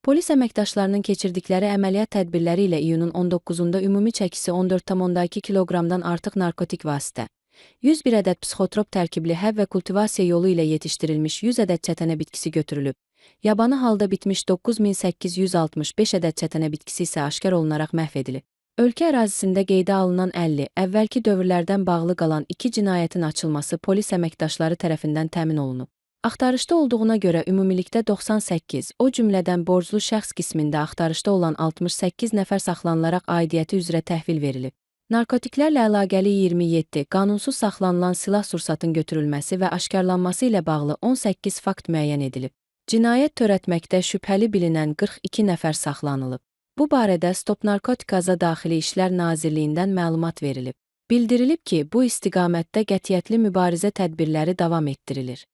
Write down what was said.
Polis əməkdaşlarının keçirdikləri əməliyyat tədbirləri ilə iyunun 19-da ümumi çəkisi 14,2 kiloqramdan artıq narkotik vasitə, 101 ədəd psixotrop tərkibli həb və kultivasiya yolu ilə yetişdirilmiş 100 ədəd çətənə bitkisi götürülüb. Yabanı halda bitmiş 9865 ədəd çətənə bitkisi isə aşkar olunaraq məhv edilib. Ölkə ərazisində qeydə alınan 50, əvvəlki dövrlərdən bağlı qalan 2 cinayətin açılması polis əməkdaşları tərəfindən təmin olunub. Axtarışda olduğuna görə ümumilikdə 98, o cümlədən borclu şəxs qismində axtarışda olan 68 nəfər saxlanılaraq aidiyyəti üzrə təhvil verilib. Narkotiklərlə əlaqəli 27, qanunsuz saxlanılan silah-sursatın götürülməsi və aşkarlanması ilə bağlı 18 fakt müəyyən edilib. Cinayət törətməkdə şübhəli bilinən 42 nəfər saxlanılıb. Bu barədə Stop Narkotikaza Daxili İşlər Nazirliyindən məlumat verilib. Bildirilib ki, bu istiqamətdə qətiyyətli mübarizə tədbirləri davam etdirilir.